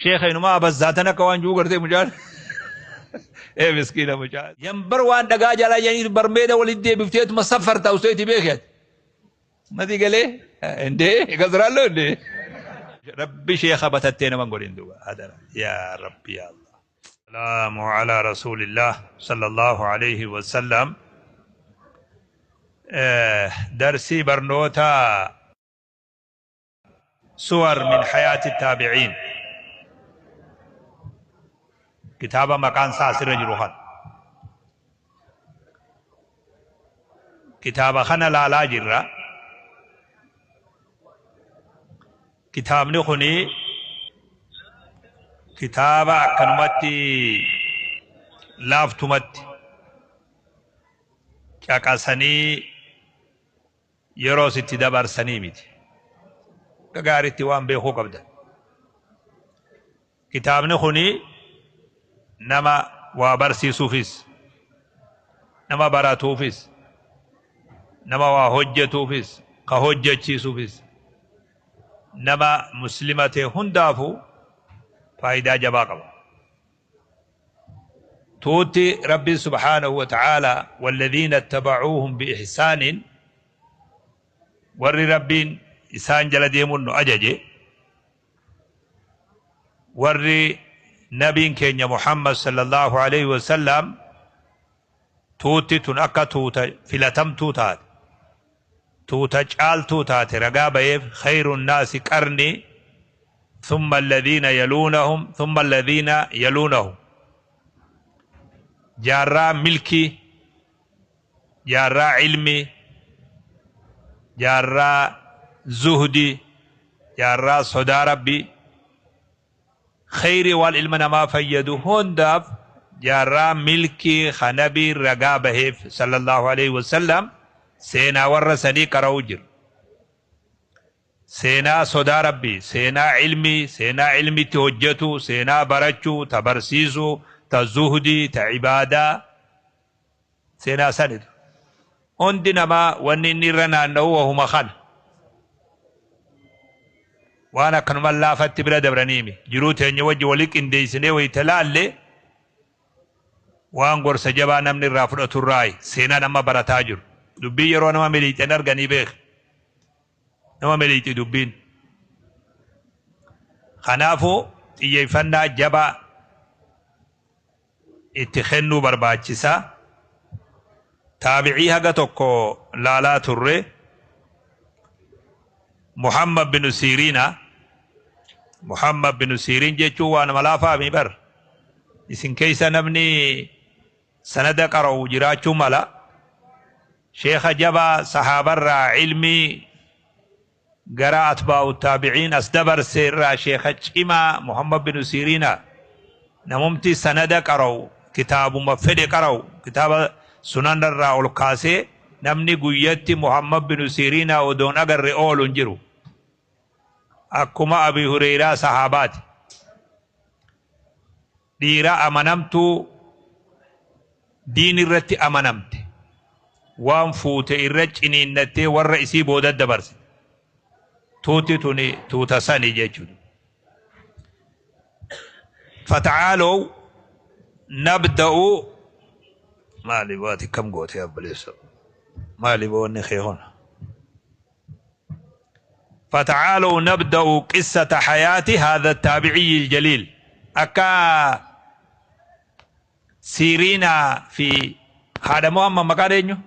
Sheekha inumaa abazzaatan akka waan jiru gartee mucaan. Ee miskiina mucaan. Yambar waan dhagaa jalaa jedhanii barmeeda walitti deebifteetuma saffarta useeti beekee. Mati galee indee gasraallo indee. Rabbi sheekha batattee nama godhin duuba. Hadara yaa Rabbi yaa Allah. Salaamu ala Rasuulillah sallallahu alayhi wa sallam. Darsii barnoota suwar min hayaati taabiciin. Kitaaba maqaan isaa asirra jiru kana. Kitaaba kana laalaa jirra. Kitaabni kuni kitaaba akkanumatti laaftumatti caqasanii yeroo sitti dabarsanii miti. Akka gaariitti waan beekuu qabdan. Kitaabni kuni nama waa barsiisuufis, nama baratuufis, nama waa hojjetuufis, ka hojjechiisuufis, nama muslima ta'e hundaafuu faayidaa jabaa qaba. Tuutti Rabbiin subhaanahu wa ta'aalaa walladhiina ittabacuuhum biihsaanin warri Rabbiin isaan jala deemuun nu ajaje warri nabiin keenya Muhammad sallallahu alaihi wasallam tuutti tun akka tuuta filatamtuu taate tuuta caaltuu taate ragaa baheef khayrun naasi qarni thumma alladhiina yaluunahum thumma alladhiina yaluunahum jaarraa milkii jaarraa ilmii jaarraa zuhdii jaarraa sodaa rabbii khayrii waan ilma namaa fayyadu hundaaf jaarraa milkii ka nabiin ragaa baheef sallallahu alaihi wasallam seenaa warra sanii qara'uu jiru. Seenaa sodaa rabbii, seenaa ilmii, seenaa ilmitti hojjetu, seenaa barachuu, ta barsiisuu, ta zuhdii, ta ibaadaa, seenaa sanitu. Hundi namaa wanni inni irra naanna'u wahuma kana. Waan akkanuma laafatti bira dabraniimi. Jiruu teenya wajji wali qindeessinee wayita laalle waan gorsa jabaa namni irraa fudhatu irraayi seenaa nama barataa jiru. Dubbiin yeroo nama miliixan arganii beek. Nama miliixi dubbiin. Kanaafuu xiyyeeffannaa jabaa itti kennuu barbaachisa. Taabicii haga tokko laalaa turre. Muhammad bin Siriina. Muhammad bin Siriin jechuun waan malaafaa mi bar. Isin keessa namni sanada qara'u jiraachuu mala. Sheekha jabaa sahaabarraa ilmii gara atbaa'u taabiciin as dabarse irraa sheekha cimaa Muhammad bin Siriina. Namumti sanada qara'u kitaabuma fedhe qara'u kitaaba sunanarraa ol kaasee namni guyyatti Muhammad bin Siriina odoon agarre oolu hin jiru. Akkuma Abi Hureyraa sahaabaati. Dhiira amanamtuu diin irratti amanamte waan fuute irra ciniinnattee warra isii booda dabarsite. Tuuti tuni tuuta sani jechuudha. Fata'aaloo nabda'u maali baati kam goote abboleessa maali boonni kee kun. فتعالوا نبدأ قصة حياة هذا التابعي الجليل أكا سيرينا في هذا محمد مكان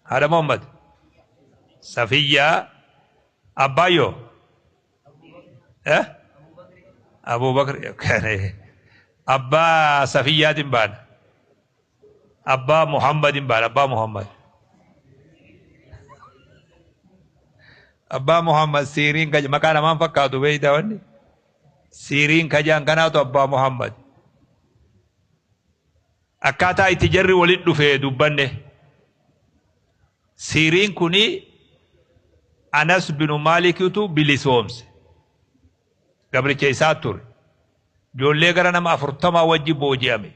هذا محمد صفية أبايو أه؟ أبو بكر أبا صفية بان أبا محمد بان أبا محمد Abbaa Muhammad Siiriin maqaa namaan fakkaatu beeyta wanni Siiriin kajaan kanaatu Abbaa Muhammad. Akkaataa itti jarri walitti dhufee dubbanne. Siiriin kuni Anas binu Maalikitu bilisoomse. Gabricha isaa ture. Ijoollee gara nama 40 wajji booji'ame.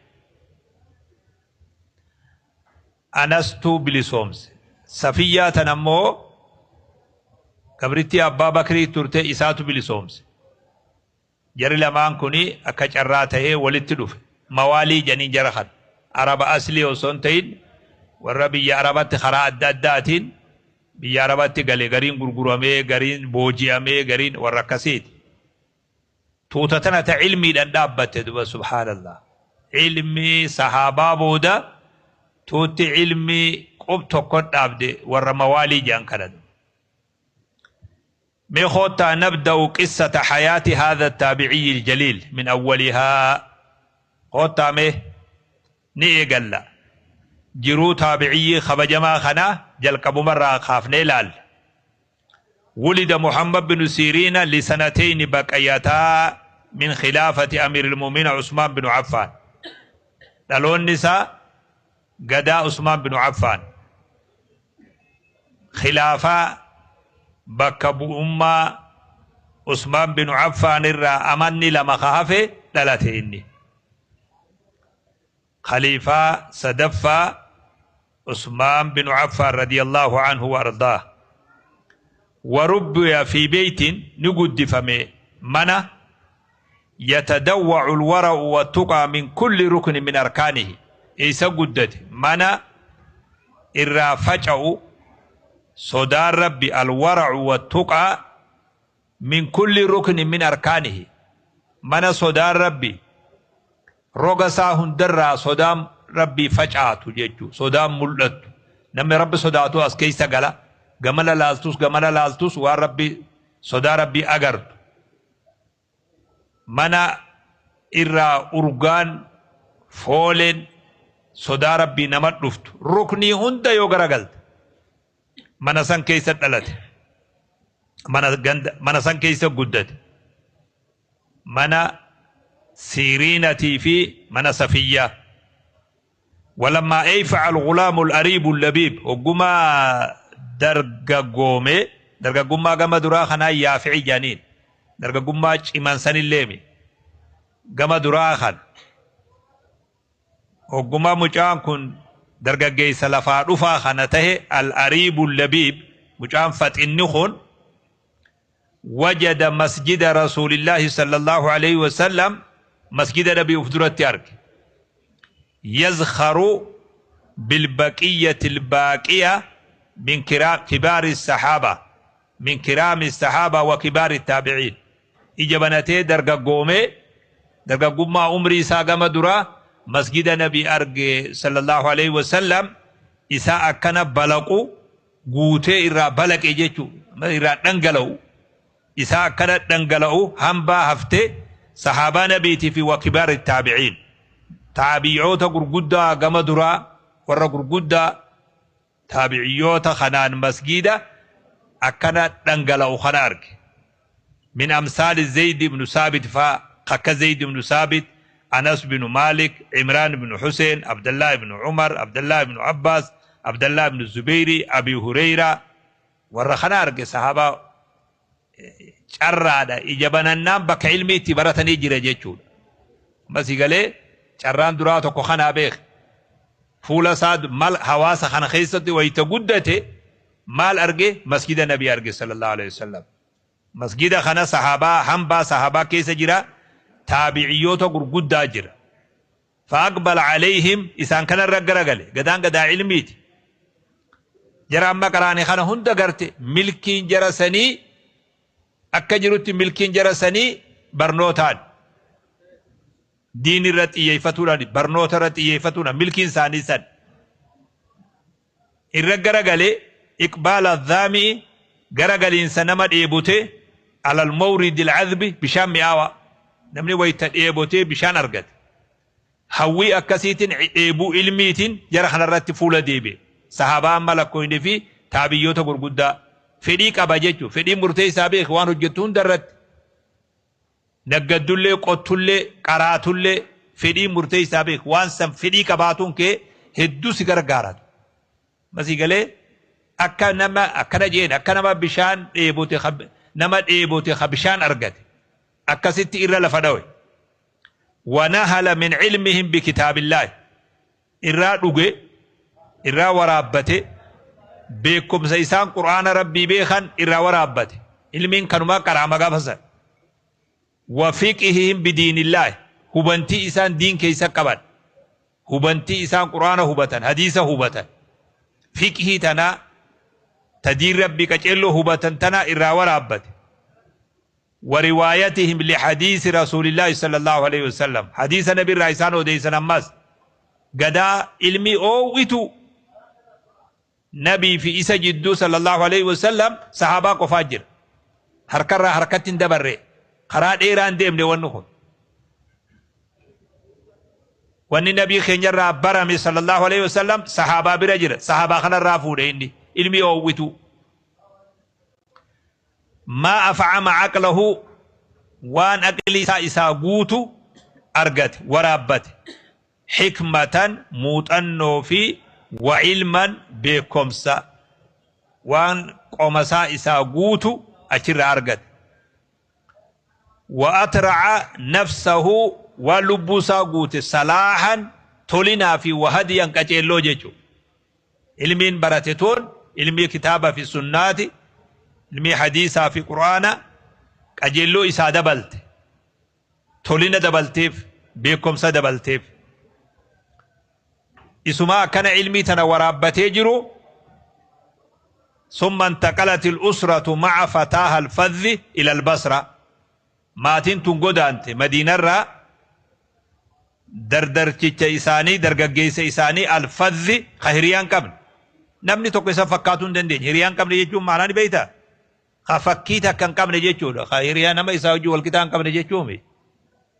Anastu bilisoomse. Safiyyaa tan ammoo gabrittii Abbaa Bakrii turte isaatu bilisoomse. Jarri lamaan kuni akka carraa tahee walitti dhufe. Mawaalii jedhaniin jara kana. Araba aslii osoo hin ta'in warra biyya Arabatti karaa adda addaatiin biyya Arabatti gale, gariin gurguramee, gariin booji'amee, gariin warra akkasiiti. Tuuta tana ta ilmiidhaan dhaabbatte duba, subhaanallah. Ilmii sahaabaa booda tuutti ilmii qub tokkon dhaabde warra mawaalii jedhan kana. Mee koottaa nabda'u qissata hayaati haadha taabiciyyi aljaliil min awwalihaa. Koottaa mee ni eegalla. Jiruu taabiciyyii kabajamaa kanaa jalqabumarraa kaafnee ilaalla. ولد محمد بن سيرين لسنتين بقيتا من خلافة أمير المؤمنين عثمان بن عفان. Dhaloonni isaa gadaa Usmaan bin Affaan, khilaafaa bakka bu'ummaa Usmaan bin Affaan irraa amanni 2 ka hafe dhalate inni. Khaliifaa sadaffaa Usmaan bin Affaan radiyallahu anhu wa ardaah. وربي في بيت, ni guddifame mana يتدوع الورع والتقى من كل ركن من أركانه. Eessa guddate? Mana irraa faca'u sodaan Rabbi, الورع والتقى من كل ركن من أركانه. Mana sodaan Rabbi roga isaa hundarraa sodaan Rabbii facaatu jechuu, sodaan mul'attu. Namni Rabbi sodaatu as keessa gala. Gamana laaltus, gamana laaltus, waan Rabbi, sodaa Rabbii agartu. Mana irraa urgaan fooleen sodaa Rabbii nama dhuftu ruknii hunda yoo garagalte, mana san keessa dhalate. Mana ganda mana san keessa guddate, mana Siiriinatii fi mana Safiyyaa. ولما أيفع الغلام الأريب اللبيب, hogguma dargaggoome, dargaggummaa gama duraa kanaa yaafici jaaniin, dargaggummaa ciman sanilleemi gama duraa kan. Hogguma mucaan kun dargaggeessa lafaa dhufaa kana tahe, الأريب اللبيب, mucaan faxinni kun, وجد مسجد رسول الله صلى الله عليه وسلم, مسجد نبي uf duratti arge, يزخر بالبقية الباقية من كبار الصحابة، من كرام الصحابة وكبار التابعين. Ija banatee dargaggoome, dargaggummaa umrii isaa gama dura, masgida Nabi arge صلى الله عليه وسلم. Isaa akkana balaqu, guutee irraa balaqe jechuu, irraa dhangala'u, isaa akkana dhangala'u, hambaa haftee sahaabaa Nabiitii fi وكبار التابعين, taabi'oota gurguddaa gama duraa, warra gurguddaa taabiciyyoota kanaan masgida akkana dhangala'u kana arge. من أمثال زيد بن ثابت, faa akka زيد بن ثابت، أنس بن مالك، عمران بن حسين، عبد الله بن عمر، عبد الله بن عباس، عبد الله بن الزبير، أبي هريرة, warra kana arge. Sahaabaa carraadha, ija banannaan bakka ilmi itti baratanii jira jechuudha. Masii galee carraan duraa tokko kanaa beek. Fuula isaa mal hawaasa kana keessatti wayita guddate maal arge? Masjida Nabii arge صلى الله عليه وسلم. Masjida kana sahaabaa, hambaa sahaabaa keessa jira, taabiciyyoota gurguddaa jira. فأقبل عليهم, isaan kanarra garagale. Gadaan gadaa ilmiiti. Jara amma qaraane kana hunda garte, milkiin jara sanii akka jirutti, milkiin jara sanii barnootaan, diin irra xiyyeeffatuudhaan, barnoota irra xiyyeeffatuudhaan milkiin isaanii san. Irra garagalee إقبال الظامئ, garagaliinsa nama dheebute, على المورد العذب, bishaan mi'aawaa. Namni wayita dheebotee bishaan argate, hawwii akkasiitiin, dheebuu ilmiitiin jara kanarratti fuula deebi'e. Sahaabaa amma lakkoofne fi taabiyyoota gurguddaa fedhii qaba jechuun, fedhii murteessaa beek. Waan hojjettu hunda irratti, naggaddullee, qottullee, qaraatullee, fedhii murteessaa beek. Waan san fedhii qabaatuun kee hedduu si gargaaratu. Masii galee akka nama akkana jeen, akka nama bishaan dheebote, nama dheebote ka bishaan argate, akkasitti irra lafa dhawe. ونهل من علمهم بكتاب الله, irraa dhuge, irraa waraabbate, beekumsa isaan Qur'aana Rabbii beekan irraa waraabbate. Ilmiin kanumaa qaraama gaafa san. Wa fiqhihim bidiinillaahi, hubantii isaan diin keessa qaban, hubantii isaan Qur'aana hubatan, hadiisa hubatan, fiqhii tanaa ta diin Rabbii qaceelloo hubatan tana irraa waraabbate. Wa riwaayatihim lihadiisi rasuulillaahi sallallahu aleyhi wasallam, hadiisa Nabi irraa isaan odeeysan. Ammas gadaa ilmii oowwitu Nabii fi isa jidduu sallallahu aleyhi wasallam sahaabaa qofaa jira. Harkarraa harkatti hin dabarre, karaa dheeraa hin deemne. Wanni kun, wanni Nabii keenyarraa barame sallallahu aleyhi wasallam, sahaabaa bira jira. Sahaabaa kanarraa fuudhe inni ilmii oowwitu. Maa af'ama aqlahu, waan aqlii isaa isaa guutu argate, waraabbate, xikmatan, muuxannoo, fi wa ilman, beekomsa, waan qomasaa isaa guutu achirraa argate. Wa atra'a nafsahu, waan lubbuu isaa guute, salaahan, tolinaa, fi wa hadiyan, qaceelloo jechu. Ilmiin barate tun ilmii kitaaba fi sunnaati, ilmii hadiisaa fi Qur'aana, qajeelloo isaa dabalte, tolina dabalteef, beekomsa dabalteef. Isumaa akkana ilmii tana waraabbatee jiru. ثم انتقلت الأسرة مع فتاها الفذ إلى البصرة. Maatiin tun godaante Madiinarraa dardarchicha isaanii, dargaggeessa isaanii, alfadhi, ka hiriyaan qabne, namni tokko isa fakkaatuu hin dandeenye. Hiriyaan qabne jechuun maanaa ni beeyta? Ka fakkii takka hin qabne jechuudha. Ka hiriyaa nama isaa wajjin walqixa hin qabne jechuumi.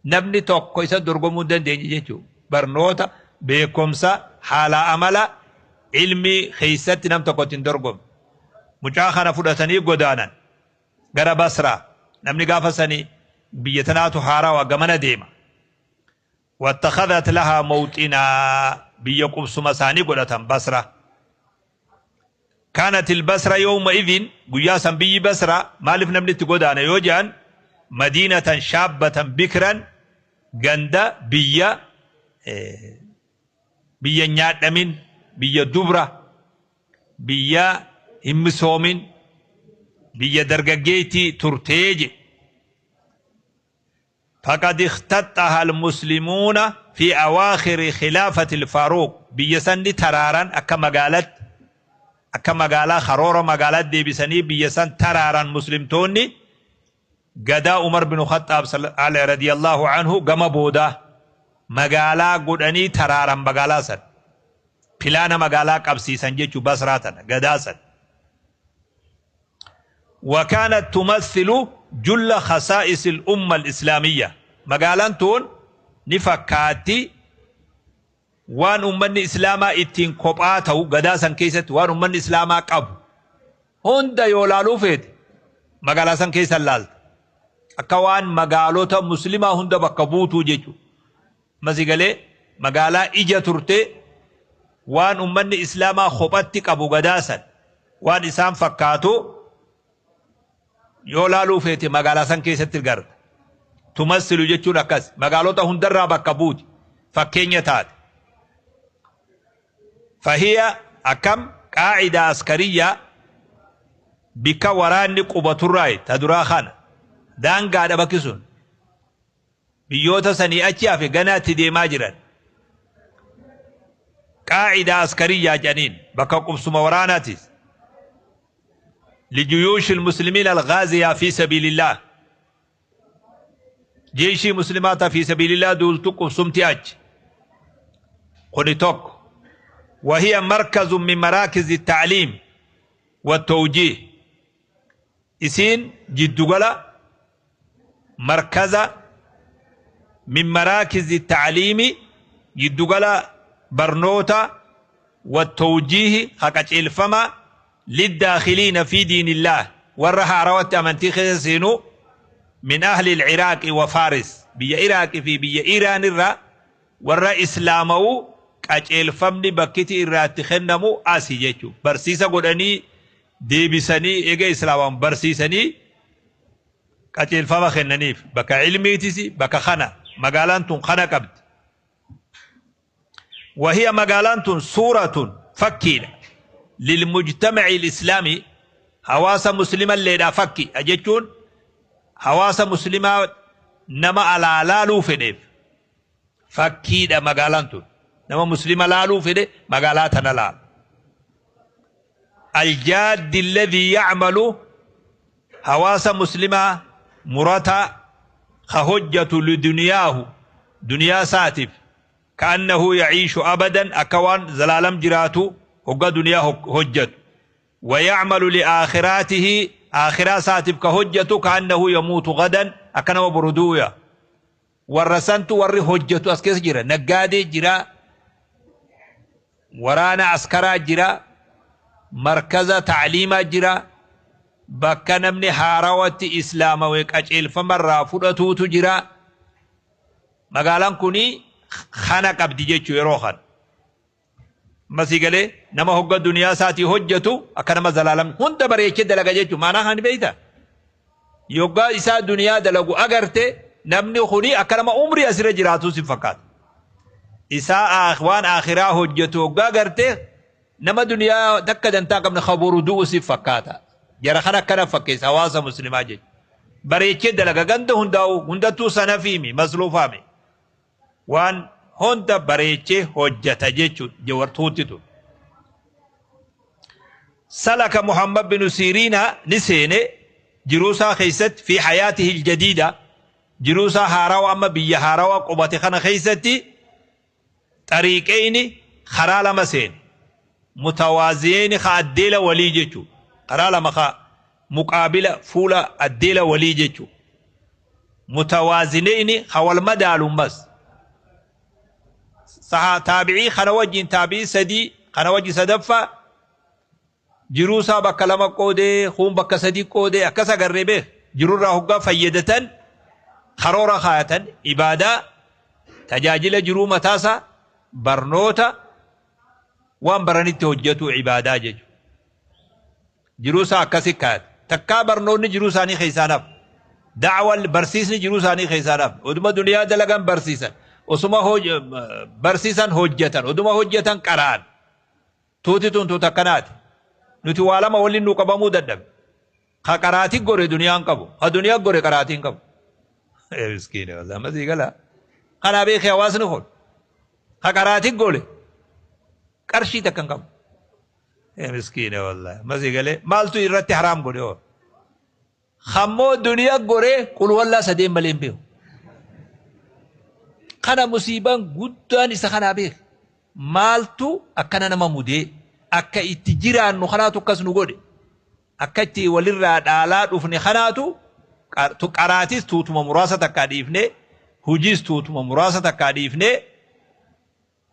Namni tokko isa dorgomuu hin dandeenye jechuudha. Barnoota, beekumsa, haala, amala, ilmii keessatti nam tokkotti hin dorgomne. Mucaa kana fudhatanii godaanan gara Basraa. Namni gaafa sanii biyya tanaatu haarawaa gamana deema. واتخذت لها موطنا، biyya qubsuma isaanii godhatan Basra. كانت البصرة يومئذ، guyyaa san biyyi Basra, maaliif namni itti godaana yoo jedhan, مدينة شابة بكرا، ganda biyya nyaadhamin, biyya dubra, biyya hin misoomin, biyya dargaggeetii turtee je. فقد اختطها المسلمون في أواخر خلافة الفاروق. Biyya sanni taraaran, akka magaalatti, akka magaalaa karoora magaalaa deebisanii biyya san taraaran muslimtoonni gadaa Umar bin Khattaab رضي الله عنه gama boodaa magaalaa godhanii taraaran. Magaalaa san pilaana magaalaa qabsiisan jechuu Basraa tana gadaa san. وكانت تمثل جل خصائص الأمة الإسلامية. Magaalaan tun ni fakkaatti waan ummanni islaamaa ittiin kophaa ta'u. Gadaa san keessatti waan ummanni islaamaa qabu hunda yoo laaluu feete magaalaa san keessa laalta. Akka waan magaalota muslimaa hunda bakka buutuu jechuudha. Masigalee magaalaa ija turte, waan ummanni islaamaa kophatti qabu, gadaa san waan isaan fakkaatu yoo laaluu feete magaalaa san keessatti garta. تمثل jechuun akkas magaalota hundarraa bakka buuti, fakkeenya taate. فهي akkam قاعدة عسكرية، bikka waraanni qubaturraayi. Ta duraa kana daangaadha. Bakki sun biyyoota sanii achi hafe ganaatti deemaa jiran. قاعدة عسكرية jedhaniin, bakka qubsuma waraanaatis. لجيوش المسلمين الغازية في سبيل الله، jeeshii muslimaata في سبيل الله duultu qubsumti achi kuni tokko. وهي مركز من مراكز التعليم والتوجيه. Isiin jiddugala مركز من مراكز التعليم، jiddugala barnoota، والتوجيه، haqaceelfama، للداخلين في دين الله، warra haarawatti amantii keessa seenuu، من أهل العراق وفارس، biyya Iraaqii fi biyya Iraan irraa warra islaamawuu qaceelfamni bakkiti irraatti kennamu asi jechuudha. Barsiisa godhanii deebisanii eega islaamaan barsiisanii qaceelfama kennaniif. Bakka ilmiitis bakka kana magaalaan tun kana qabdi. وهي magaalaan tun صورة، fakkiidha، للمجتمع الإسلامي، hawaasa muslima leedhaa fakki jechuun hawaasa muslimaa. Nama alaa laaluu fedheef fakkiidha magaalaan tun. Nama muslima laaluu fedhe magaalaa tana laala. Aljaaddi alladhii yacmalu, hawaasa muslimaa murataa ka hojjatu, liduniyaahu, duniyaa isaatiif, ka'annahu yaciishu abadan, akka waan zalaalam jiraatu hogga duniyaa hojjatu, ويعمل لآخراته، آخرة isaatiif ka hojjatu, كأنه يموت غدا، akka nama boru du'uya. Warra santu warri hojjatu as keessa jira. Naggaadee jira, waraana askaraa jira, markaza tacliimaa jira, bakka namni haarawatti islaamawe qaceelfamarraa fudhatuutu jira. Magaalaan kuni kana qabdi jechuu. Yeroo kana masii galee nama hogga duniyaa isaatii hojjetu akka nama zalaalam hunda bareechee dalaga jechuu. Maanaa kan beeyta, yoggaa isaa duniyaa dalagu agarte, namni kuni akka nama umrii asirra jiraatu si fakkaata. Isaa waan akhiraa hojjetu hoggaa agarte, nama duniyaa takka dantaa qabne kaboru du'u si fakkaata. Jara kana akkana fakkeessa hawaasa muslimaa jechuudha. Bareechee dalaga ganda hundaa'u, hundattuu sanafiimi masluufaame waan hunda bareechee hojjeta jechuudha jawartuutti tun. سلك محمد بن سيرين نسينه jiruusaa keessatti، في حياته الجديدة، jiruusaa haarawa amma biyya haarawa qubate kana keessatti, طريقين، karaa lama seene, متوازيين، ka addeela walii jechuu, karaa lama ka muqaabila fuula addeela walii jechuu, متوازنين، ka wal madaalummas. Saha taabicii kana wajjin, taabicii sadii kana wajji sadaffaa, jiruusaa bakka lama qoodee, kuun bakka sadii qoodee, akkas agarree beek. Jirurraa hoggaa fayyadatan karoora kaayatan, ibaadaa, tajaajila jiruu mataasaa, barnoota, waan baranitti hojjetu, ibaadaa jechuudha. Jiruusaa akkasi kaayate. Takkaa barnoonni jiruu isaanii keessaa naaf. Da'wal barsiisni jiruu isaanii keessaa naaf. Oduma duniyaa dalagan barsiisan. Osuma barsiisan hojjetan. Oduma hojjetan qara'an. Tuuti tun tuuta akkanaati. Nuti waa lama waliin nu qabamuu dadhabe. Ka qaraatii gore duniyaan qabu. Ka duniyaa gore qaraatiin qabu. Miskiina wallah masii gala. Kanaa beekee hawaasni kun. Ka qaraatii gore qarshii takka hin qabu. Miskiina wallah masii galee maaltu irratti haraam godhe hoo. Hammoo duniyaa gore qulwallaa sadeen malee hin beeku. Kana musiibaan guddaan isa kanaa beek. Maaltu akkana nama mudee? Akka itti jiraannu kanaatu akkas nu godhe. Akka itti walirraa dhaalaa dhufne kanaatu qaraatis tuutuma muraasa takkaa dhiifne, hujiis tuutuma muraasa takkaa dhiifne,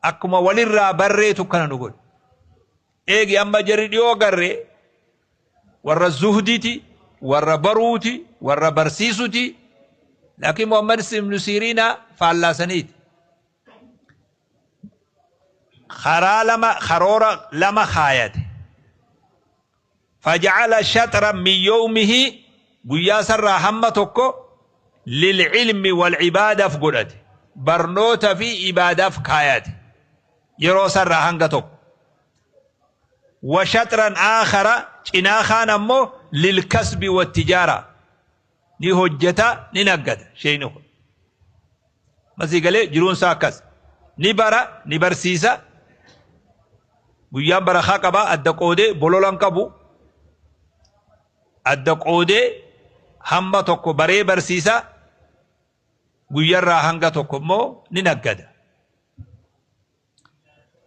akkuma walirraa barreetu kana nu godhe. Eegi amma jarri dhiyoo garree warra zuhdiiti, warra baruuti, warra barsiisuti. Laakiin Muhammad ibn Siriina faallaasaniiti. Karaa lama, karoora lama kaayate. فجعل شطرا من يومه، guyyaa sarraa hamma tokko, للعلم والعبادة godhate, barnoota fi ibaadaaf kaayate yeroo sarraa hanga tokko. وشطرا آخر، cinaa kaan ammoo, للكسب والتجارة، ni hojjeta, ni naggada. Sheeyni kun masii galee jiruun isaa akkas, ni bara, ni barsiisa. Guyyaan barakaa qaba, adda qoodee bololan qabu, adda qoodee hamma tokko baree barsiisa, guyyarraa hanga tokko immoo ni naggada.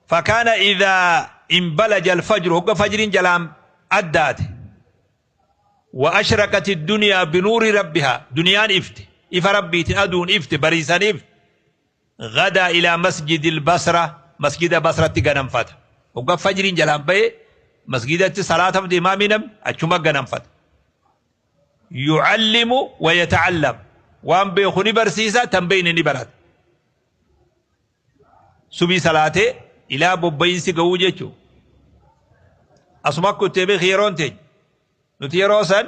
فكان إذا انبلج الفجر، هو فجر جلام أدات، وأشرقت الدنيا بنور ربها، دنيان إفت إف ربي أدون إفت بريسان إفت، غدا إلى مسجد البصرة، مسجد بصرة تغنم فت. هو فجر جلام بي مسجد صلاة إمامنا أتشما غنم فت، يعلم ويتعلم، وان بيخوني برسيسا تنبين نبرات. subii salaatee ilaa bobba'iinsi ga'uu jechuu. Asuma kuttee beek yeroon teenya. Nuti yeroo san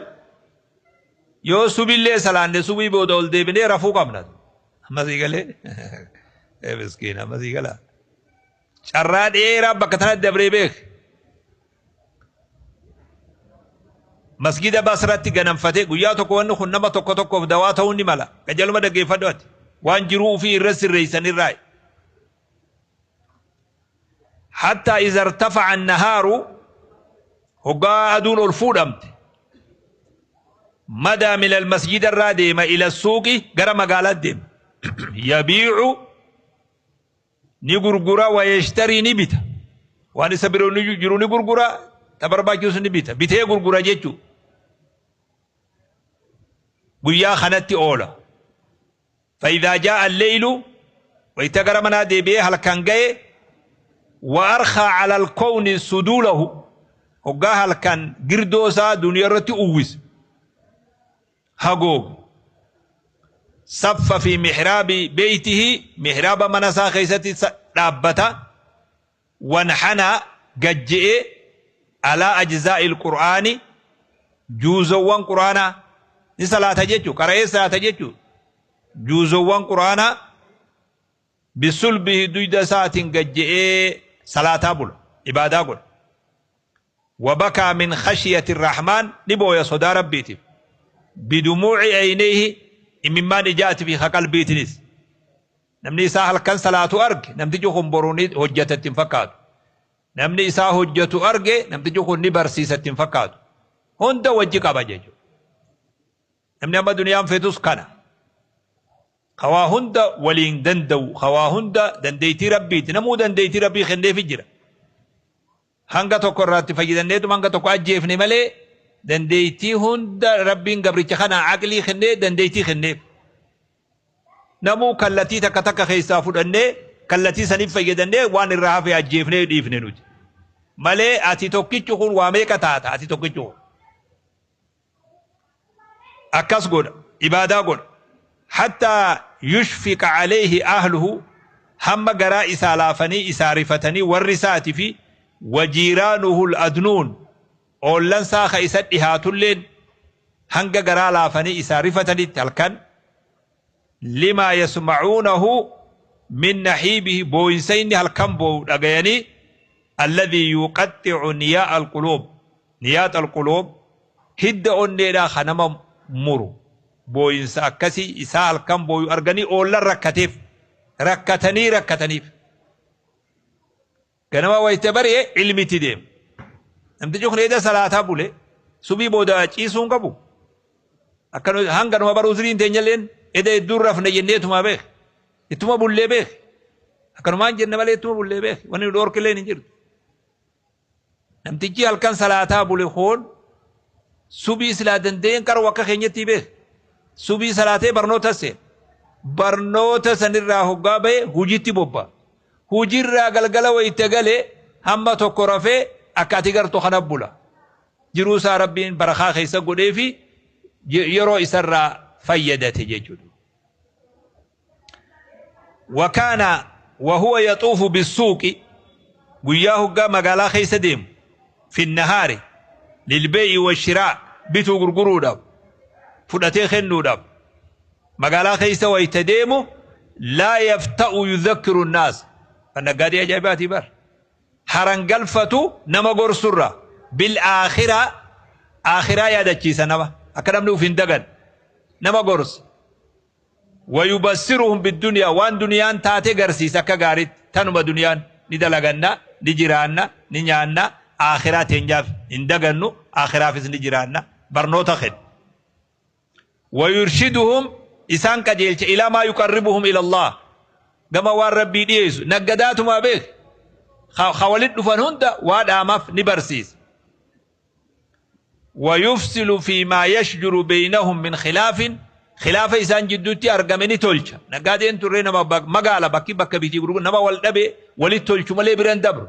yoo subillee salaanne, subii booda ol deebinee rafuu qabna. Ammasii galee miskiina, ammasii gala. Carraa dheeraa bakka tanatti dabree beek. Masjida Basratti ganamfatee guyyaa tokko wanni kun nama tokko tokkoof dawaa ta'uu ni mala. Qajeeluma dhaggeeffadhu ati. Waan jiruu ofii irra sirreessan irraa. Hattaa iza irtafa'a annahaaru hoggaa aduun ol fuudhamte. Madaa min almasjida irraa deema ila suuqi gara magaalaatti deema. Yabiicu ni gurgura wa yashtarii ni bita. Waan isa biroo ni jiru ni gurgura, ta barbaachisu ni bita. Bitee gurgura jechuu. Guyyaa kanatti oola. Fa'idhaa jaa'a alleylu wayita gara manaa deebi'ee halkan ga'e wa arkhaa cala alkowni suduulahu hoggaa halkan girdoo isaa duniyaa irratti uwwise hagoogu saffa fi mihraabi beeytihi mihraaba mana isaa keessatti dhaabbata wanxanaa gad je'ee alaa ajzaa'il qur'aani juuzowwan qur'aanaa ni salaata jechuu qara'ee salaata jechuu juuzowwan qur'aanaa bisulbihi duyda isaatiin gad je'ee salaataa bula ibaadaa godha wabakaa min khashiyati rahmaan ni booya sodaa rabbiitiif bidumuuci aynayhi imimmaan ijaati fi qalbiitinis namni isaa halkan salaatu arge namtichi kun boruu ni hojjeta itti hin fakkaatu. Namni isaa hojjetu arge namtichi kun ni barsiisa itti hin fakkaatu. Hunda wajji qaba jechuudha. Namni amma duniyaan feetus kana. Kawaa hunda waliin danda'u, kawaa hunda dandeettii rabbiiti. Namuu dandeettii rabbii kenneefi jira. Hanga tokko irraatti fayyadamneetuma hanga tokko ajjeefne malee dandeettii hunda rabbiin gabricha kana aqlii kennee dandeettii kenneef. Namuu kallatii takka takka keessaa fudhannee kallatii saniif fayyadannee waan irraa hafe ajjeefnee dhiifne nuti. Malee ati tokkichi kun waa meeqa taata ati tokkichi kun. Akkas godha ibaadaa godha. Hattaa yushfiqa alayhi ahluhu hamma garaa isaa laafanii isaa rifatanii warri isaati fi wajiiraanuhu al-adnuun oollan isaa ka isa dhihaatulleen hanga garaa laafanii isaa rifatanitti halkan limaa yasma'uunahu min nahiibihi booyinsa inni halkan boo'u dhagayanii alladhii yuqaxxi'u niyaa'a alquluub niyaaxa alquluub hidda onneedhaa ka nama muru booyinsa akkasii isaa halkan booyu arganii oollan rakkateef rakkatanii rakkataniif ganama wayita bari'e ilmitti deema. Namtichi kun eeda salaataa bule subii booda ciisuu hin qabu. Akka hanga numa baruu siriin teenyalleen eda hedduun rafne jenneetuma beek. Ittuma bullee beek. Akkanumaan jenne malee ittuma bullee beek. Wanni nu dhoorkilleen hin jirtu. Namtichi halkan salaataa bule kun subii silaa danda'een qaruu akka keenyatti beek. Subii salaatee barnoota seen. Barnoota sanirraa hoggaa bahe hujitti bobba'a. Hujirraa galgala wayita gale hamma tokko rafee akka ati gartu kana bula. Jiruu isaa rabbiin barakaa keessa godhee fi yeroo isarraa fayyadate jechuudha. Wakaana wahuwa yaxuufu bisuuqi guyyaa hoggaa magaalaa keessa deemu finnahaari lilbee'i washiraa bituu gurguruudhaaf fudhatee kennuudhaaf magaalaa keessa wayita deemu laa yafta'u yudhakkiru nnaas kan naggaadee ajaa'ibaatii bar harangalfatu nama gorsurra bil aakhiraa aakhiraa yaadachiisa nama akka namni uf hin dagan nama gorsa wayubassiruhum biddunyaa waan duniyaan taate garsiisa akka gaariitti tanuma duniyaan ni dalaganna ni jiraanna ni nyaanna aakhiraa teenyaaf hin dagannu aakhiraafis ni jiraanna barnoota kenna wayurshiduhum isaan qajeelcha ilaa maa yuqarribuhum ila Allah gama waan rabbii dhiyeessu naggadaatumaa beek ka walit dhufan hunda waa dhaamaaf ni barsiisa wayufsilu fi maa yashjuru beynahum min khilaafin khilaafa isaan jidduutti argame ni tolcha naggaadeen turree nama magaala bakki bakka bitii gurguru nama wal dhabe walit tolchu malee biran dabru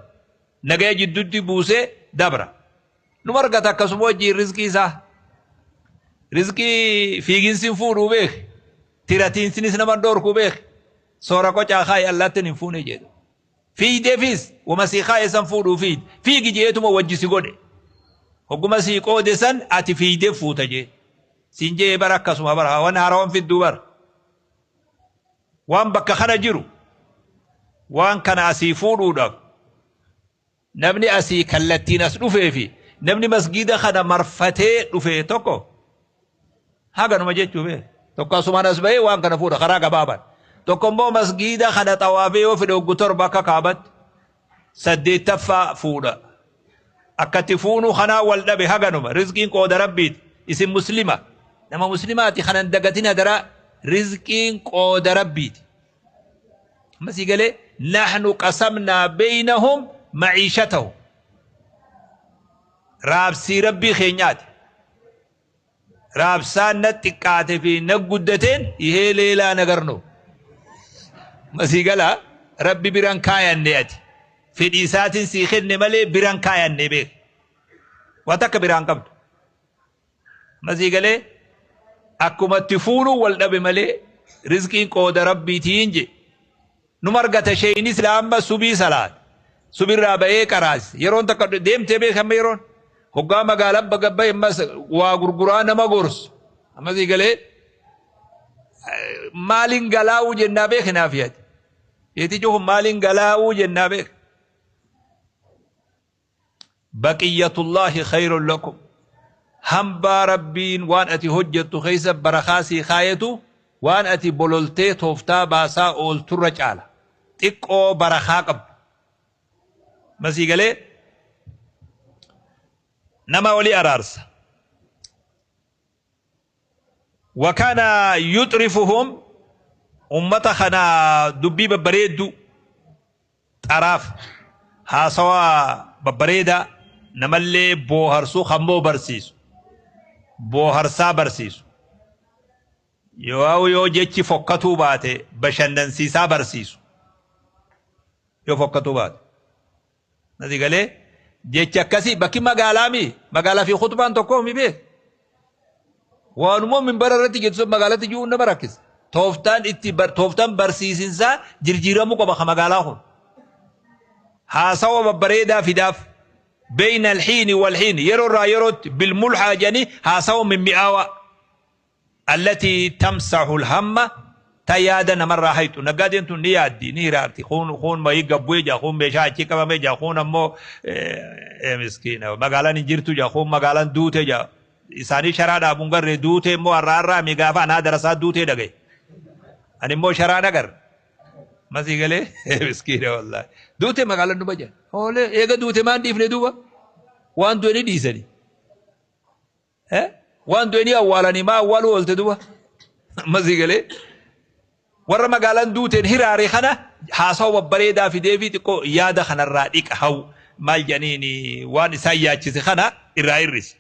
nagaya jidduutti buusee dabra numa argata akkasuma wajjiin rizqii isaa rizqii fiiginsin fuudhuu beek tiratiinsinis nama dhoorkuu beek soora qocaa kaayi allaattin hin fuune jedhu fiideefis wama sii kaaye san fuudhuu fiid fiigi jeetuma wajji si godhe hogguma sii qoode san ati fiidee fuuta jee siin jee bara akkasuma bara waan haarawan fidduu bara waan bakka kana jiru waan kana asii fuudhuudhaaf namni asii kallattiin as dhufee fi Namni masgiida kana marfatee dhufe tokko haganuma jechuu beek. Tokko asumaan as bahee waan kana fuudha karaa gabaabaan. Tokko immoo masgiida kana xawaafee yoo fedhe hoggu 7 akka kaabatti 8ffaa fuudha. Akkatti fuunuu kanaa wal dhabe haganuma. Rizqiin qooda rabbiiti. Isin muslima. Nama muslimaati kanan dagatin hadaraa. Rizqiin qooda rabbiiti. Amma sii galee nahnu qasamnaa beeynahum maciishatahum. Raabsii rabbii keenyaati. Raabsaan na xiqqaate fi na guddateen ihee leelaa nagarno. Masii galaa rabbi biran kaayanne ati. Fedhii isaatiin sii kenne malee biran kaayanne beek. Waan takka biraan qabdu. Masii galee akkuma itti fuunuu wal dhabe malee rizqiin qooda rabbiitiin je. Numa argata sheeyni silaa amma subii salaat. Subirraa bahee qaraas. Yeroon takka deemtee beek amma yeroon. Hoggaa magaalaa bagabba ammas waa gurguraa nama gorsu. Ammasii galee maaliin galaa'uu jennaa beek naaf yaadi. Yeetichi kun maaliin galaa'uu jennaa beek. Baqiyyatullaahi khayrun lakum. Hambaa rabbiin waan ati hojjettu keessa barakaa sii kaayetu waan ati bololtee tooftaa baasaa oolturra caala. Xiqqoo barakaa qabdu. Masii galee nama walii araarsa. Wakana yuxrifuhum ummata kana dubbii babbareeddu xaraaf haasawaa babbareedaa namallee booharsuu kammoo barsiisu. Booharsaa barsiisu. Yoo jechi fokkatuu baate bashannansiisaa barsiisu. Yoo fokkatuu baate. Nasi galee jechi akkasii bakki magaalaa mi magaalaa fi khutbaan tokko mi beek. Waanuma minbara irratti jettu sun magaalatti jiruun nama rakkisa. Tooftaan itti tooftaan barsiisinsaa jirjiiramuu qaba ka magaalaa kun. Haasawa babbareedaa fidaaf. Beeyna alxiini walxiini yeroo irraa yerootti bilmulhaa jedhanii haasawa mimmi'aawaa. Allatii tamsahu alhamma ta yaada namarraa hayxu. Naggaadeen tun ni yaaddi ni hiraarti. Kuun mayii gabbu'ee jira kuun meeshaa achii qabamee jira kuun ammoo miskiina magaalaan hin jirtu jira kuun magaalaan duute jira. Isaanii sharaa dhaabuun garree duutee immoo har'a har'aa mi gaafa anaa darasaa duutee dhagaye. Ani immoo sharaa nagar. Masii galee miskiina wallaahi. Duutee magaalaan dhuma jira. Hoolee eega duute maan dhiifne duuba waan du'e ni dhiisani. Waan du'e ni awwaalanii maa awwaaluu oolte duuba. Masii galee warra magaalaan duuteen hiraare kana haasawa babbareedaa fidee fi xiqqoo yaada kanarraa dhiqa hawu maal jedhaniin waan isaan yaachise kana irraa hir'ise.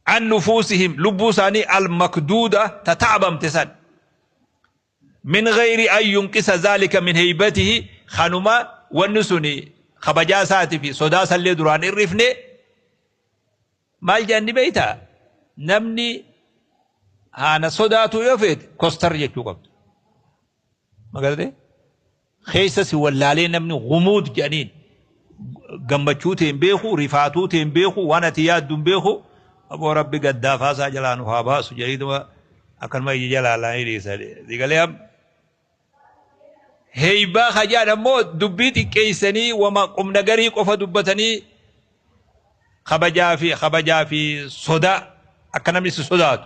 An nufuusihim lubbuu isaanii al-makduuda tata'abamte san. Min ghayri an yunqisa zaalika min heybatihi kanuma wanni suni kabajaa isaatii fi sodaa isallee duraan hir'ifne maal jedhan ni beektaa? Namni haana sodaatu yoo feete kostar jechuu qabdu. Magartee? Keessa si wallaalee namni gumuud jedhaniin gammachuu ta'e hin beeku, rifaatuu ta'e hin beeku, waan ati yaaddu hin beeku. Aboo rabbi gaddaafaa isaa jalaa nu haa baasu jedhaniituma akkanuma ija jalaa laanii dhiisa. Digalee amma heeybaa kajaan ammoo dubbii xiqqeessanii wama qubna garii qofa dubbatanii kabajaa fi sodaa akka namni si sodaatu.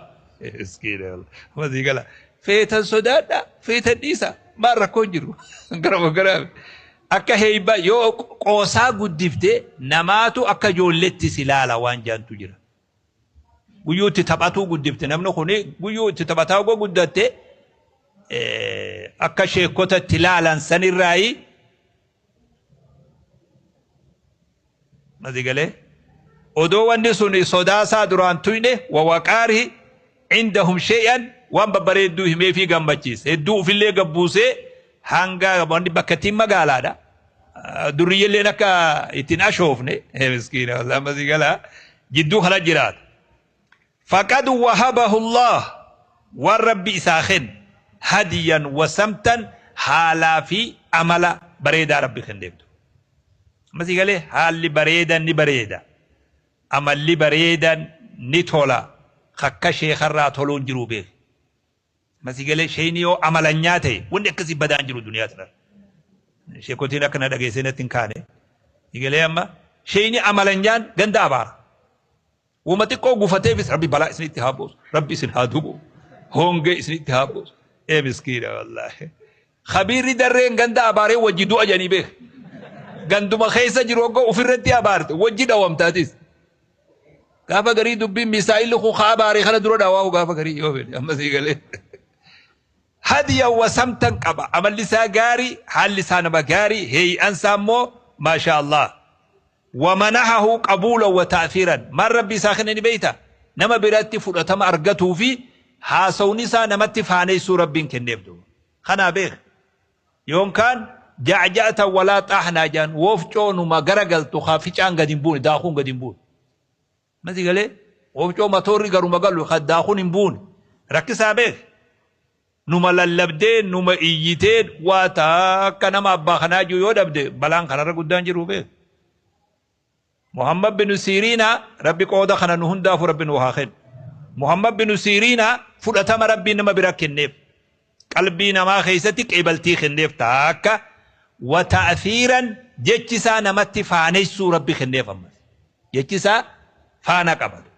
Miskiina masii gala. Feetan sodaadha feetan dhiisa maal rakkoon jiru gara gara akka heeybaa yoo qoosaa guddifte namaatu akka ijoolletti si ilaala waan jaantu jira. Guyyuu itti taphatuu guddifte namni kuni guyyuu itti taphataa ogoo guddatte akka sheekota itti ilaalan sanirraayi masii galee odoo wanni sun sodaasaa duraan tuyne wawaqaari indahum shay'an waan babbareedduu himee fi gammachiise hedduu ufillee gabbuusee hanga wanni bakka ittiin magaalaadha. Durriyyelleen akka ittiin ashoofne miskiina wallahi masii galaa jidduu kana jiraata. Faqad wahabahu Allah waan rabbi isaa kenne hadiyan wasamtan haalaa fi amala bareedaa rabbi kenneeftu. Masii galee haalli bareedan ni bareeda. Amalli bareedan ni tola. Akka sheekarraa toluun jiru beek. Masii galee sheeyni yoo amalanyaa ta'e wanni akkasii badaan jiru duniyaa tanarra. Sheekotiin akka na dhageessee natti hin kaane. Galee amma Sheeyni amalan jaan ganda abaara. Wama xiqqoo gufateefis Rabbi balaa isinitti haa buusu. Rabbi isin haa dubu. Hongee isinitti haa buusu. Ee miskiina wallaahi. Khabiirri darreen ganda abaaree wajji du'a jedhanii beeka. Ganduma keessa jiru hoggaa ofirratti abaarte wajji dhawamtaatis. Gaafa garii dubbiin misaa'illi kun haa abaaree kana dura dhawaahu gaafa garii yoo fedhe amma sii galee. Hadiya wasamtan qaba. Amalli isaa gaarii, haalli isaa nama gaarii, heey'an isaa immoo maasha Allah. ومنحه قبولا وتأثيرا. Maal Rabbi isaa kenne ni beeyta? Nama biratti fudhatama argatuu fi haasawni isaa namatti faaneessuu Rabbiin kenneef duuba. Kanaa beek. Yookaan jacja'ata walaa xaahnaa jaan wofcoo numa garagaltu haa ficaan gadi hin buune, daakuun gadi hin buune. Masi galee wofcoo matoorri garuma galu haa daakuun hin buune. Rakkisaa beek. Numa lallabdee numa iyyitee waa takka nama abbaa kanaa jiru yoo dhabde balaan kanarra guddaan jiru beek. Muhammad bin Siriina, Rabbi qooda kana nu hundaafu Rabbi nu haa kennu. Muhammad bin Siriina fudhatama Rabbiin nama bira kenneef. Qalbii namaa keessatti qeebaltii kenneef takka wa ta'thiiran jechi isaa namatti faanessuu Rabbi kenneef ammas. Jechi isaa faana qabatu.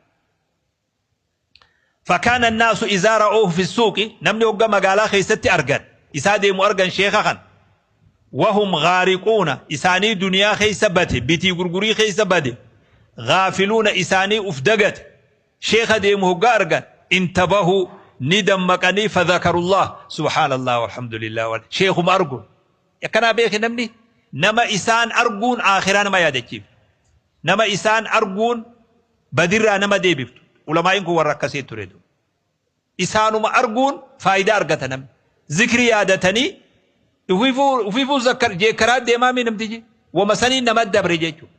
فكان الناس إذا رأوه في السوق, namni hogga magaalaa keessatti argan, isaa deemu argan sheeka kan, وهم غارقون, isaanii duniyaa keessa bate, bitii gurgurii keessa bade, غافلون, isaanii uf dagate, sheeka deemu hogga argan, انتبهوا, ni dammaqanii, فذكروا الله, سبحان الله والحمد لله. Sheekuma argun akkanaa beeke. Namni nama isaan arguun aakhiraa nama yaadachiif, nama isaan arguun badirraa nama deebiftu. Ulamaa'iin kun warra akkasii ture. Isaanuma arguun faayidaa argata namni. Zikrii yaadatanii ufiifuu zakkar jeekkaraa deemaa mi namtichi wama sanii nama dabre jechuudha.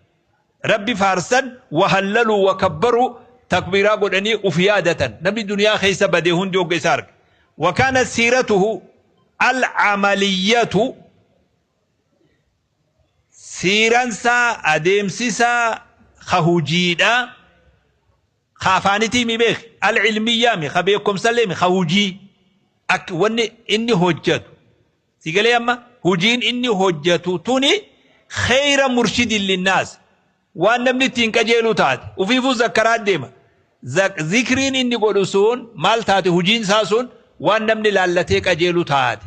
Rabbi faarsan, وهللوا وكبروا, takbiiraa godhanii uf yaadatan. Namni duniyaa keessa badee hundi hogga isa arga. وكانت سيرته العملية, siiransaa adeemsisaa ka hujiidha, ka afaanitii mi beek, العلمية mi, ka beekumsallee mi, ka hujii ak wanni inni hojjetu si galee. Amma hujiin inni hojjetu tuni خير مرشد للناس, waan namni ittiin qajeeluu taate. Ufiifuu zakkaraa deema. Zikriin inni godhu sun maal taate? Hujiin isaa sun waan namni laallatee qajeeluu taate.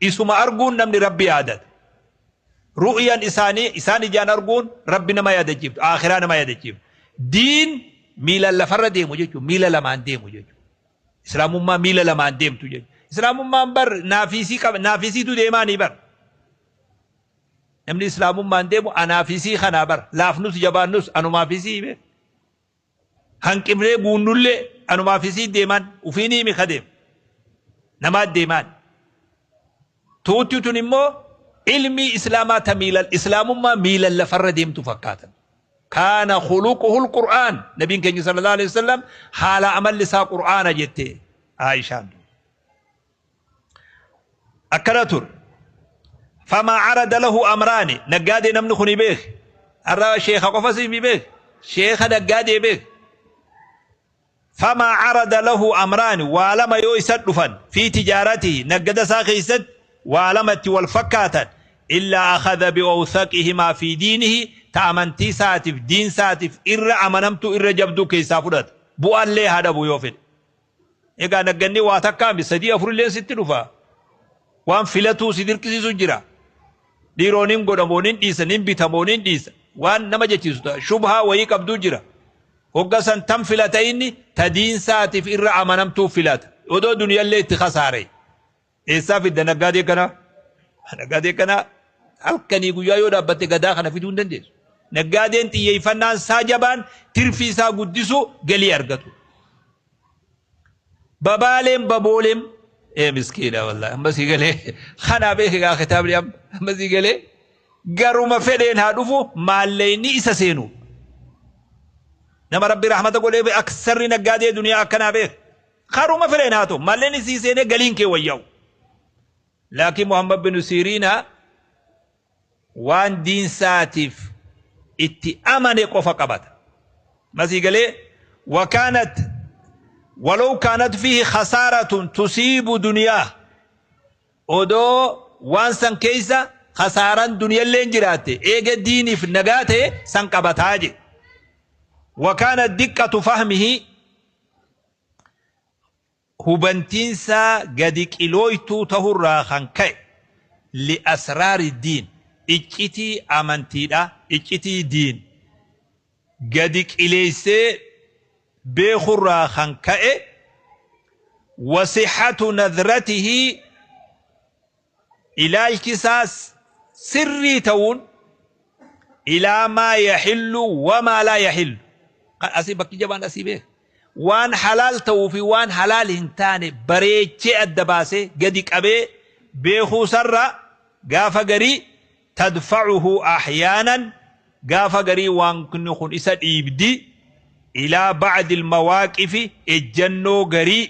Isuma arguun namni Rabbi yaadata. Ru'yaan isaanii, isaan ijaan arguun Rabbi nama yaadachiiftu, akhiraa nama yaadachiiftu. Diin miila lafarra deemu jechuudha, miila lamaan deemu jechuudha. Islaamummaa miila lamaan deemtu jechuudha. Islaamummaan bar naafisii qaba, naafisiitu deemaanii bar. Namni islaamummaan deemu anaafisii kanaa bar, laafnus jabaannus anumaafisii be. Hanqifnee guunnullee anumaafisii deeman, ufiinii mi kadeem namaat deemaan. Tuutti tun immoo ilmii islaamaa ta miila islaamummaa miila lafarra deemtu fakkaatan. كان خلقه القرآن, nabiin keenya صلى الله عليه وسلم haala amalli isaa qur'aana jette Aishaan. Akkana ture. فما عرض له أمران, naggaadee namni kun beek. Har'a sheeka qofa si beek, sheeka naggaadee beek. فما عرض له أمران, waa lama yoo isa dhufan, في تجارته, naggada isaa keessatti waa lamatti wal fakkaatan, إلا أخذ بأوثقهما في دينه, ta amantii isaatiif diin isaatiif irra amanamtu, irra jabduu keessaa fudhata, bu'aallee haa dhabu yoo fedhe. Egaa nagganni waa takkaami, sadii afurillee sitti dhufa, waan filatuu si dirqisiisu jira. Dhiirooniin godhamooniin dhiisa, nin bitamooniin dhiisa, waan nama jechiisu ta'a, shubhaa wayii qabduu jira. Hogga san tam filata inni? Ta diinsaatiif irra amanamtuu filata, odoo duniyallee itti kasaare. Eessaa fidda naggaadee kana? Naggaadee kana halkanii guyyaa yoo dhaabbatte gadaa kana fiduu hin dandeessu. Naggaadeen xiyyeeffannaan isaa jabaan tirfii isaa guddisu, galii argatu. Babaaleen babooleen, ee miskiina wallahi, amma sii galee. Kanaa beeke gaa kitaabni amma sii galee. Garuma fedheen haa dhufu, maalleyni isa seenu. Nama Rabbi rahmata godhee aksarri naggaadee duniyaa akkanaa beek. Karuma fedheen haa ta'u, malleen isii seenee galiin kee wayyaa'u. Laakiin Muhammad bin Siriina waan diinsaatiif itti amane qofa qabata. Masii galee. وكانت ولو كانت فيه خسارة تصيب دنياه, odoo waan san keessa Khasaaran duniyalleen jiraatte eega diiniif nagaa ta'e san qabataa je. Wakaana diqqatu fahmihi hubantiinsaa gadi qilooytuu tahurraa kan ka'e li'asraari diin iccitii amantiidha iccitii diin gadi qileeysee beekurraa kan ka'e wasixatu nadratihi ilaalchisaa sirrii ta'uun ilaa maa yaxillu wamaa laa yaxillu. Asii bakki jabaan asii beeka. Waan halaal ta'uu fi waan halaal hin taane bareechee adda baasee gadi qabee beekuu sarra gaafa garii tadfacuhu ahyaanan gaafa garii waan kun isa dhiibdi ilaa bacdi almawaaqifi ejjannoo garii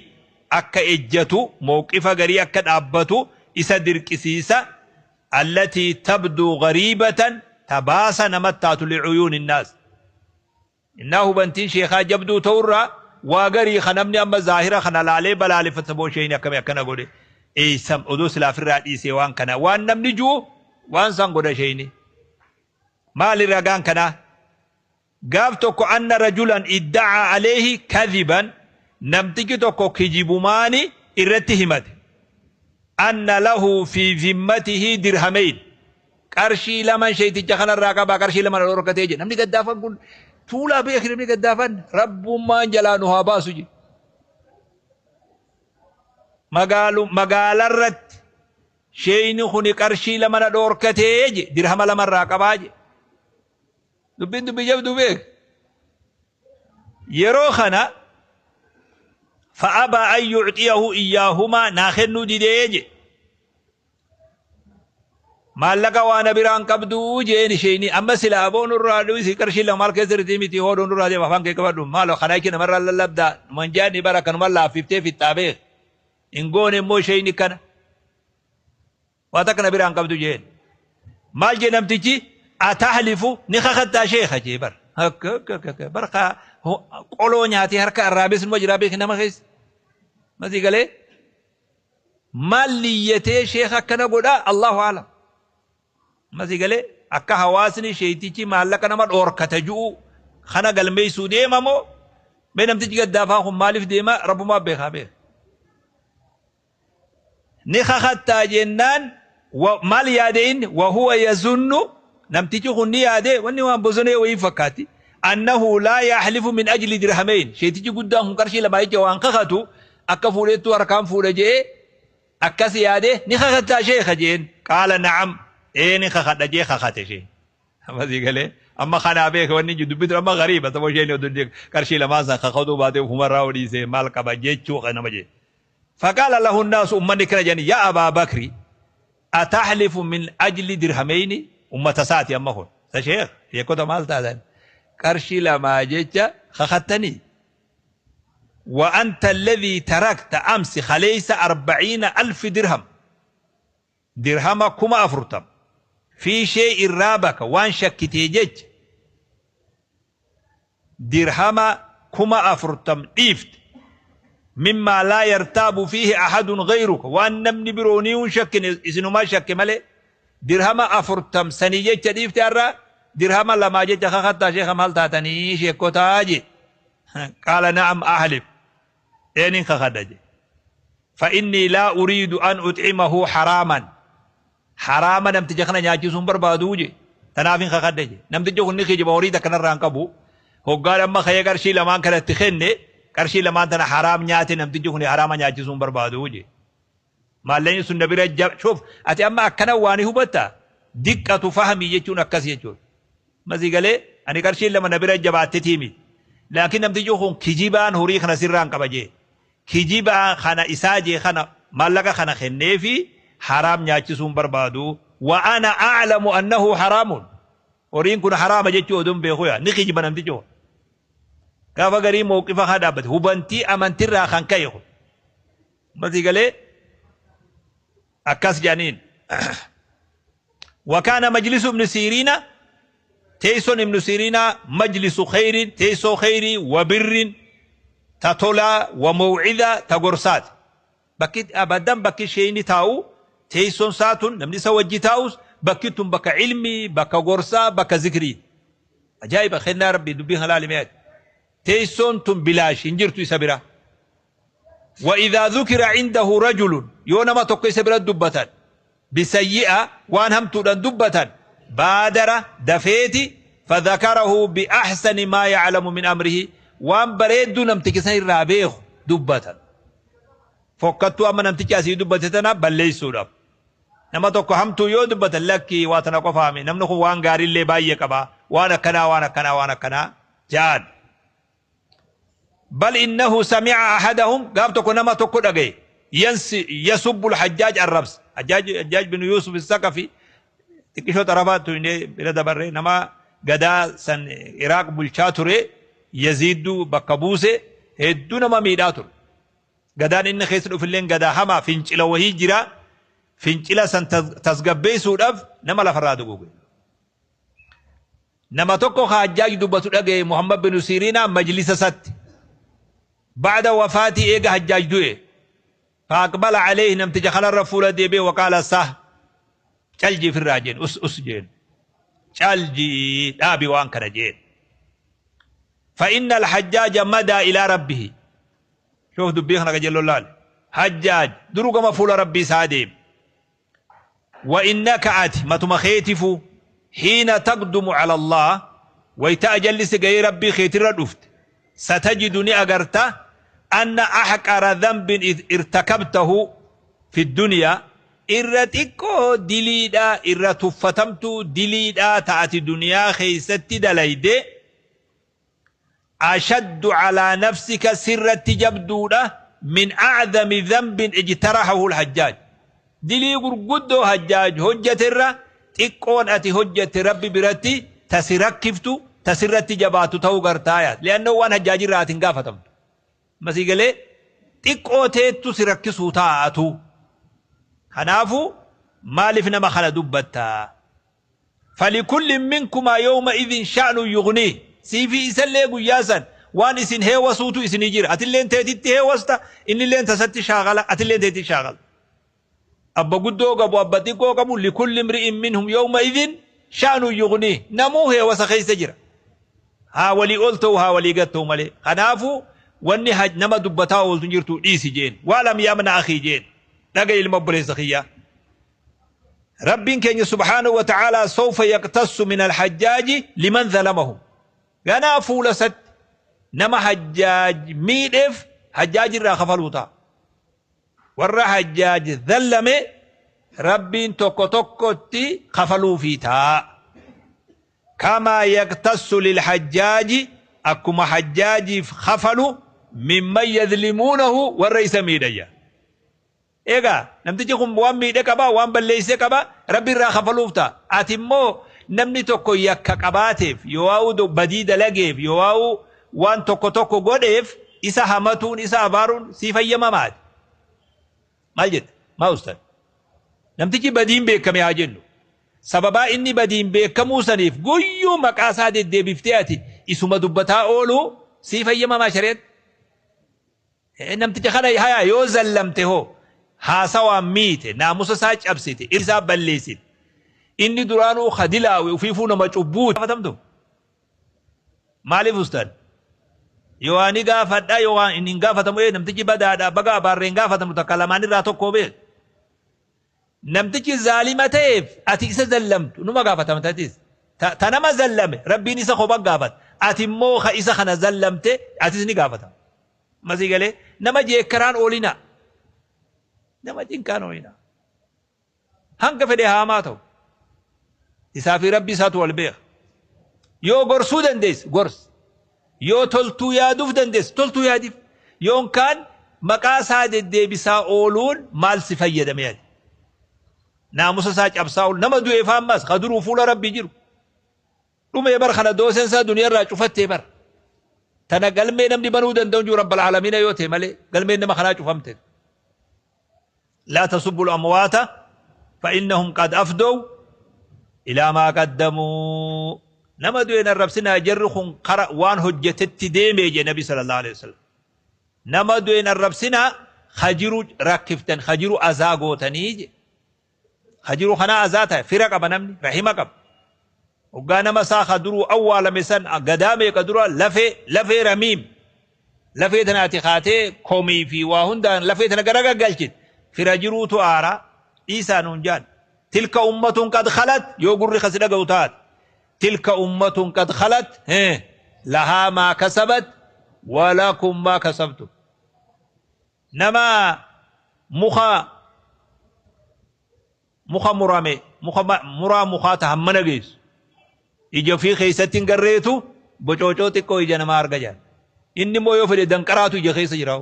akka ejjatu mawqifa garii akka dhaabbatu isa dirqisiisa allatii tabduu gariibatan tabaasa namatti taatu licuyuuni innaas. Innaa hubantiin sheekaa jabduu ta'urraa waa garii kan namni amma zaahira kana laalee balaaleffata boo sheeyni akkamii akkana godhe eeysam odoo silaa ofirraa dhiisee waan kana waan namni ji'u waan san godha sheeyni. Maali ragaan kanaa? Gaaf tokko anna rajulan iddacaa aleehi kadhiban namtichi tokko kijibumaani irratti himate. Anna lahu fi zimmatihi dirhameyn. Qarshii laman sheeyticha kanarraa qabaa qarshii lama na dhorkatee jedhe. Namni gaddaafan kun tuulaa beeki namni gaddaafan rabbummaan jalaa nu haa baasu jedhe. Magaalu magaalarratti sheeyni kuni qarshii lama na dhorkatee jedhe dirhama lamarraa qabaa jedhe. Dubbiin dubbii jabduu beek. Yeroo kana fa'abaa an yucxiyahu iyyaahumaa naa kennuu didee jedhe. Maallaqa waa na biraan qabduu jeen isheenii amma silaa aboo nurraa dhiisi qarshii lama maal keessa jirti miti hoodoo nurraa deema afaan kee qabadhu maalo kana jecha namarraa lallabdaa numan jaanni bara kanuma laaffiftee fixxaa beek hin goone immoo isheenii kana waa takka na biraan qabdu jeen maal jee namtichi atahlifu ni kakattaa sheekha jee bar bar qoloo nyaatee harka arraabes numa jiraa beek nama keessa masii galee maal liyyatee sheekha akkana godhaa Allahu aalam. Masii galee akka hawaasni sheeytichi maallaqa nama dhoorkata ju'u kana galmeessuu deema moo mee namtichi gaddaafaa kun maaliif deema rabbumaa beekaa beeka. Ni kakattaa jennaan maal yaade inni wahuwa yazunnu namtichi kun ni yaade wanni waan bosonee wayii fakkaatti annahu laa yaxlifu min ajli dirhamayn sheeytichi guddaan kun qarshii lamaa jecha waan kakatu akka fuudhettuu harkaan fuudha je'ee akkas yaade ni kakattaa sheekha jeen qaala na'am ee ni kakadha jee kakate shee amma sii galee amma kanaa beeka wanni jiru dubbitu amma gariiba saboo isheen oduu qarshii lamaan san kakatuu baatee ofumarraa odhiisee maal qaba jechuu nama jee. فقال له الناس أمني كلا جاني يا أبا بكر أتحلف من أجل درهمين أمة ساتي أما هون شيخ يكوتا مال تادن قرشي لما جيتش خختني وأنت الذي تركت أمس خليس 40,000 درهم درهم كما أفرتم في شيء رابك وان شكتي جيتش درهم كما أفرتم إفت مما لا يرتاب فيه أحد غيرك وأن نمني بروني شك إذن ما شك ملي درهم أفرتم سنية شريف ترى درهم لما جيت خخطا شيخ مال تاتني شيخ كوتاجي قال نعم أحلف إني خخدجي فإني لا أريد أن أطعمه حراما حراما نمتجخنا نياجي بربادوجي تنافين خخدجي نمتجخ نخي جبوري تكنر رانكبو هو قال أما خير قرشي لما كانت تخني qarshii lamaan tana haraam nyaate namtichi kun haraama nyaachisuun barbaadu je. Maallaqni sun na bira shuuf ati amma akkana waan hubatta diqqatu fahmii jechuun akkas jechuudha. Masii galee ani qarshii lama na bira jabaatte tiimi. Laakiin namtichi kun kijibaan horii kana sirraan qaba jee. Kijibaa kana isaa jee kana maallaqa kana kenneefi haraam nyaachisuun barbaadu. Wa ana a'lamu annahu haraamun. Horiin kun haraama jechuu oduun beeku yaa ni kijiba namtichi kun. Gaafa garii mawqifa haa dhaabbate hubantii amantirraa kan ka'e kun masii galee akkas jedhaniin. وكان مجلس ابن سيرين تيسون ابن سيرين مجلس خير تيسو خير وبر تطلع وموعظة تقرصات بكيت أبدا بكي شيني تاو تيسون ساتون نمني سوجي تاوس Bakki tun bakka ilmii, bakka gorsaa, bakka zikrii. Ajaa'iba kennaa Rabbii dubbii halaali mi'aati. Teessoon tun bilaash hin jirtu isa bira. وإذا ذكر عنده رجل yoo nama tokko isa bira dubbatan بسيئة waan hamtuudhaan dubbatan بادر dafeeti فذكره بأحسن ما يعلم من أمره waan bareedduu namtichi san irraa beeku dubbatan. Fokkattuu amma namtichi asii dubbate tana balleessuudhaaf. Nama tokko hamtuu yoo dubbatan lakkii waa tana qofaami namni kun waan gaariillee baay'ee qaba waan akkanaa waan akkanaa waan akkanaa jaan. بل إنه سمع أحدهم gaaf tokko nama tokko dhagaye يسب الحجاج arrabs حجاج حجاج بن يوسف الثقفي xiqqishoo xarafaattu inni bira dabarre nama gadaa san Iraaq bulchaa ture Yaziidduu bakka buuse hedduu nama miidhaa ture. Gadaan inni keessa dhufilleen gadaa hamaa fincila wahii jira fincila san tasgabbeessuudhaaf nama lafarraa duguuge. Nama tokko Hajjaaj dubbatu dhagaye Muhammad bin Siriina majlisa isatti. بعد وفاته eega Hajjaaj du'e. فأقبل عليه namticha kanarra fuula deebi'e وقال صه calji firraa jeen us us jeen calji dhaabi waan kana jeen. فإن الحجاج مضى إلى ربه شوف dubbii kana qajeelloon laal Hajjaaj durugama fuula rabbii isaa deeme. وإنك ati matuma keetifu حين تقدم على الله wayta ajallisi gahee rabbii keetirra dhufte ستجد ni agarta أن أحقر ذنب ارتكبته في الدنيا irra xiqqoo diliidhaa irra tuffatamtu diliidhaa ta'ati duniyaa keeysatti dalayde أشد على نفسك sirratti jabduudha من أعظم ذنب اجترحه الحجاج dilii gurguddoo Hajjaaj hojjaterra xiqqoon ati hojjatte rabbi biratti tasi rakkiftu tasirratti jabaatu ta'uu gartaaya لأنه waan Hajjaajirraa ati hin gaafatamtu masii galee xiqqoo teettu si rakkisuu taa'atu kanaafu maaliif nama kana dubbattaa فلكل منكما يومئذ شأن يغنيه siifi isallee guyyaa san waan isin heewasuutu isinii jira atilleen teetitti heewasta innilleen tasatti shaagala atilleen teetitti shaagala abba guddoo qabu abba xiqqoo qabu لكل امرئ منهم يومئذ شأن يغنيه namuu heewasa keessa jira haa walii ol ta'u haa walii gad ta'u malee kanaafu wanni nama dubbataa ooltu jirtu dhiisi jeen واعلم يا ابن أخي jeen dhaga ilma obboleessa kiyyaa rabbiin keenya سبحانه وتعالى سوف يقتص من الحجاج لمن ظلمه ganaa fuula isatti nama Hajjaaj miidheef Hajjaaj irraa kafaluu ta'a warra Hajjaaj zallame rabbiin tokko tokkotti kafaluufii ta'a كما يقتص للحجاج akkuma Hajjaajiif kafalu ممن يظلمونه warra isa miidhayya egaa namtichi kun waan miidhe qaba waan balleeyse qaba rabbi irraa kafaluuf ta'a ati immoo namni tokko yakka qabaateef yoo badii dalageef yoo waan tokko tokko godheef isa hamatuun isa abaaruun sii fayyamamaati maal jette maa ustaad namtichi badiin beekame haa jennu sababaa inni badiin beekamuu saniif guyyuu maqaa isaa deddeebiftee ati isuma dubbataa ooluu sii fayyamamaa shari'atti namticha kana haya yoo zallamte hoo haasawaan miite naamusa isaa cabsite isaa balleessite inni duraanuu kadilaawe ufiifuu nama cubbuu gaafatamtu maaliif ustaad yoo ani gaafadha yoo inni hin gaafatamu ee namtichi badaadha baga abaarreen gaafatamu takka lamaan irraa tokko beek namtichi zaalima ta'eef ati isa zallamtu numa gaafatamta atis ta nama zallame rabbiin isa kopha gaafata ati immoo ka isa kana zallamte atis ni gaafatama masii galee nama jeekkaraan oolina nama cinqaan oolina hanga fedhe haamaa ta'u isaa fi rabbi isaatu wal beeka yoo gorsuu dandeesse gorsi yoo toltuu yaaduuf dandeesse toltuu yaadiif yoon kaan maqaa isaa deddeebisaa ooluun maal si fayyadame yaadi naamusa isaa cabsaa oolu nama du'eef ammas ka duruu fuula rabbii jiru dhumee bar kana dooseen isaa duniyaarraa cufattee bar tana galmee namni banuu danda'u jiru رب العالمين yoo ta'e malee galmeen nama kanaa cufamte لا تسبوا الأموات فإنهم قد أفضوا إلى ما قدموا nama du'een arrabsinaa jarri kun kara waan hojjetetti deemee je nabi صلى الله عليه وسلم nama du'een arrabsinaa hajiru rakkiftan hajiru azaa gootanii je. Ka jiru kanaa azaa tahe fira qaba namni rahima qaba. Hoggaa nama isaa ka duruu awwaalame san gadaa meeqa dura lafee lafee ramiim lafee tana ati kaatee komii fi waa hundaan lafee tana gara gaggalchit fira jiruutu aara dhiisaa nuun jaan. Tilka ummatun qad khalat yoo gurri kasi dhaga'u taate. Tilka ummatun qad khalat lahaa maa kasabat walakum maa kasabtum. Nama muka muka murame muka muraa mukaa ta hammana geessu ija ofii keessatti hin garreetu bocoocoo xiqqoo ija namaa arga jedhan. Inni immoo yoo fedhe danqaraatu ija keessa jira.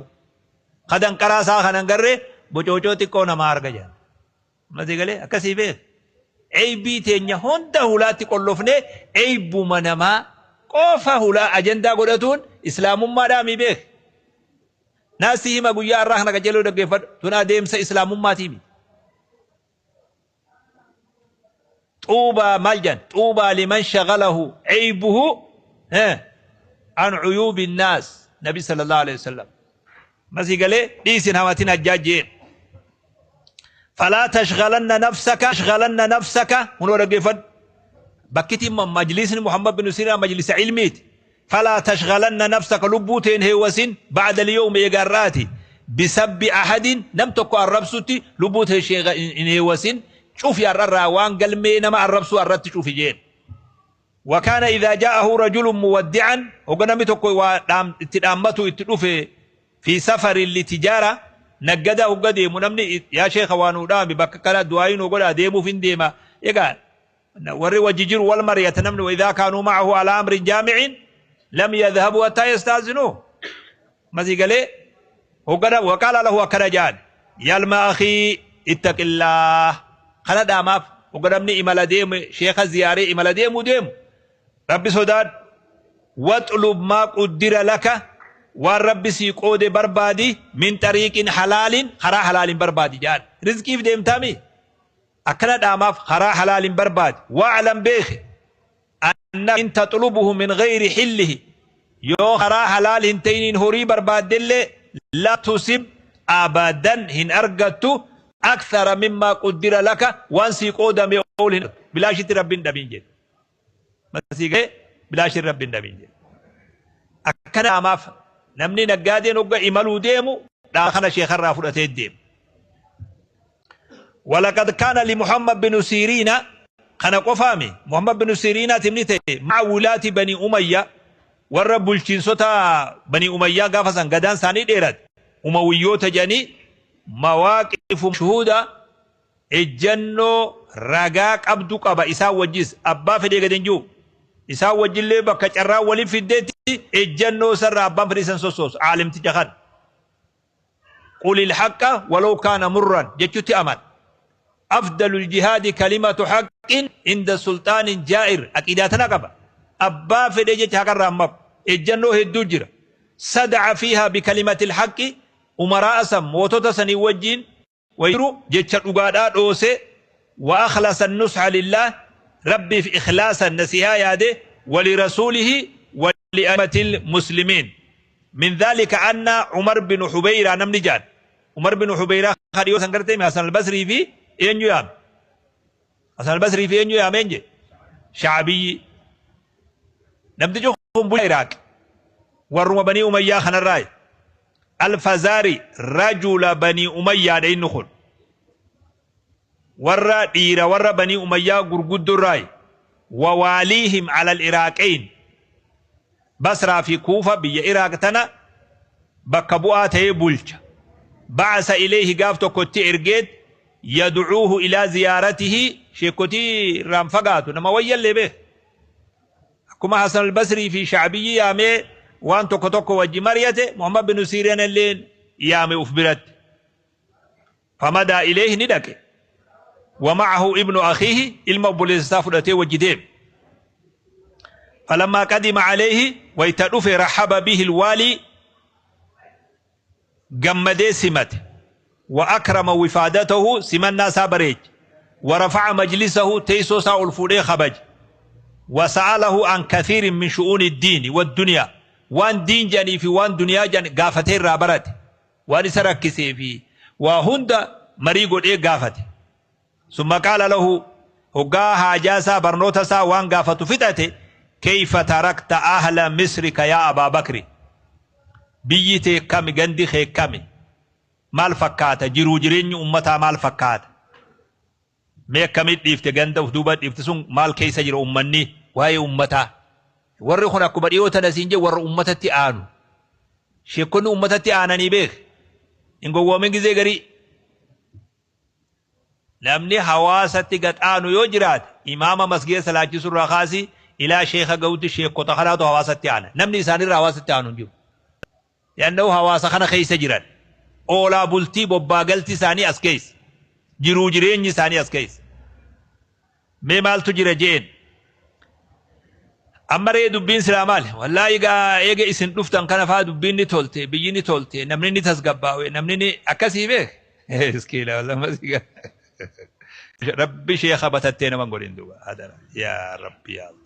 Ka danqaraa isaa kana hin garree bocoocoo xiqqoo namaa arga jedhan. Masii galee akkasii beek. Eybii teenya hunda hulaatti qollofnee eybuma namaa qofa hulaa ajandaa godhatuun islaamummaadhaa mi beek. Naa si hima guyyaa har'aa kana qajeeloo dhaggeeffadhu. Tun adeemsa islaamummaatii miti. Xuubaa maal jedhan? Xuubaa liman shagalahu eybuhu an cuyuubi naas. Nabi sallallahu alaihi wasallam. Masii galee dhiisin hamatin hajjaaj jeen. Falaa tashghalanna nafsaka tashghalanna nafsaka hunoo dhaggeeffadhu. Bakkitiin majlisni Muhammad bin Sirinaa majlisa ilmiiti. Falaa tashghalanna nafsaka lubbuu tee hin heewwasin ba'da al-yawmi eega har'aati bisabbi ahadin nam tokko arrabsutti lubbuu tee hin heewwasin cufi har'arraa waan galmee nama arrabsuu har'atti cufi jeen. Wa kaana idhaa jaa'ahu rajulun muwaddi'an hogga namni tokko waa itti dhaammatu itti dhufe fi safarin litijaara naggada hogga deemu namni yaa sheekha waa nuu dhaami bakka kana du'aayii nuu godhaa deemuuf hin deema egaa Warri wajji jiru wal mari'ata namni wa idhaa kaanuu ma'ahu alaa amrin jaami'in lam yadhhabuu hattaa yasta'zinuuh. Masii galee hoggana waqaala lahu akkana ja'an yalma akhii ittaqillaah kana dhaamaaf hogga namni imala deemu sheekha ziyaaree imala deemu deemu rabbi sodaadhu waxlub maa quddira laka waan rabbi sii qoode barbaadi min xariiqin halaalin karaa halaalin barbaadi ja'an rizqiif deemtaami Akkana dhaamaaf karaa halaalin barbaadi. Wa'lam beeki anna in taxlubuhu min gayri hillihi yoo karaa halaal hin ta'iniin horii barbaaddellee la tusib abadan hin argattu akthara mimmaa quddira laka waan sii qoodame ol hin argattu. Bilaashitti Rabbi hin dhabin jedhe. Masii galee bilaashin Rabbi hin dhabin jedhe. Akkana dhaamaaf namni naggaadeen hogga imaluu deemu dhaama kana sheekarraa fudhatee deema. Walaqad kaana li Muhammad binu Siiriina kana qofaami Muhammad binu Siiriinaatiif ni ta'e ma'a wulaati banii Umayya warra bulchiinsota banii Umayyaa gaafa san gadaan isaanii dheerate Umawiyyoota jedhanii mawaaqifu mashhuuda ejjannoo ragaa qabdu qaba isaan wajjis abbaa fedhee gad hin jiru isaan wajjillee bakka carraan waliin fiddeetti ejjannoo isarraa abbaan fedhee isan sossoosu aalimticha kana. Qulil haqqa walaw kaana murran jechutti amana. Afdalul jihaadi kalimatu haqqin inda sulxaanin jaa'ir aqiidaa tana qaba. Abbaa fedhee jecha haqarraa hin maqu. Ejjannoo hedduu jira. Sada'a fiihaa bikalimatil haqqi umaraa'a san mootota sanii wajjiin jiru jecha dhugaadhaa dhoose wa akhlasa nusha lillaah Rabbiif ikhlaasan nasihaa yaade wa lirasuulihi wa li'a'immatil muslimiin min dhaalika anna Umar binu Hubeyraa namni ja'an Umar binu Hubeyraa ka dhiyoo san gartee mi Hasan al-Basrii fi eenyu yaame Hasan al-Basrii fi eenyu yaameen jedhe Sha'abiyyi namtichi kun bulchaa Iraaq warruma Banii Umayyaa kanarraayi Al-Fazaari rajula Banii Umayyaadha inni kun. Warra dhiira warra Banii Umayyaa gurguddo irraayi. Wa waaliihim ala al-Iraaqayn. Basraa fi Kuufa biyya Iraaq tana bakka bu'aa ta'ee bulcha. Ba'asa ilayhi gaaf tokko itti ergeet yad'uuhu ilaa ziyaaratihi sheekkotii irraan fagaatu nama wayyallee beeka. Akkuma Hasan al-Basrii fi Sha'biyyi yaamee waan tokko tokko wajji mari'ate, Muhammad bin Siiriin illeen yaame uf biratti. Famadaa ilayhi ni dhaqe. Wa ma'ahu ibnu akhiihi ilma obboleessa isaa fudhatee wajji deeme. Falammaa qadima alayhi wayta dhufe rahaba bihi al-waalii gammadee simate. Wa akrama wifaadatahu simannaa isaa bareeche. Wa rafa'a majlisahu teessoo isaa ol fuudhee kabaje. Wa sa'alahu an kathiirin min shu'uuni diini wa duniyaa waan diin jedhanii fi waan duniyaa jedhan gaafatee irraa barate. Waan isa rakkisee fi waa hunda marii godhee gaafate. Summa qaala lahu, hoggaa haajaa isaa barnoota isaa waan gaafatu fixate, kayfa tarakta ahla misrika yaa Abaa Bakri? Biyyi tee kami, gandi kee kami? Maal fakkaata? Jiruu jireenyi ummataa maal fakkaata? Mee akkamitti dhiifte ganda uf duuba dhiifte sun maal keessa jira ummanni? Waa'ee ummataa. Warri kun akkuma dhiyoo tana siin jee warra ummatatti aanu. Sheekonni ummatatti aananii beek. Hin gowwoomin gizee garii. Namni hawaasatti gad aanu yoo jiraate imaama masgiida salaachisu irraa kaasii ilaa sheeka gahutti sheekota kanaatu hawaasatti aana. Namni isaanirra hawaasatti aanu hin jiru. Li'annahu hawaasa kana keessa jiran. Oolaa bultii bobbaa galti isaanii as keessa. Jiruu jireenyi isaanii as keessa. Mee maaltu jira jeen. Amma ree dubbiin silaa maali? Wallaahi egaa eega isin dhuftan kana faa dubbiin ni tolte, biyyi ni tolte, namni ni tasgabbaawe, namni ni akkasii beek. Miskiina wallah masiga. Rabbi sheekha batattee nama hin godhin duuba. Hadara. Yaa Rabbi yaa Allah.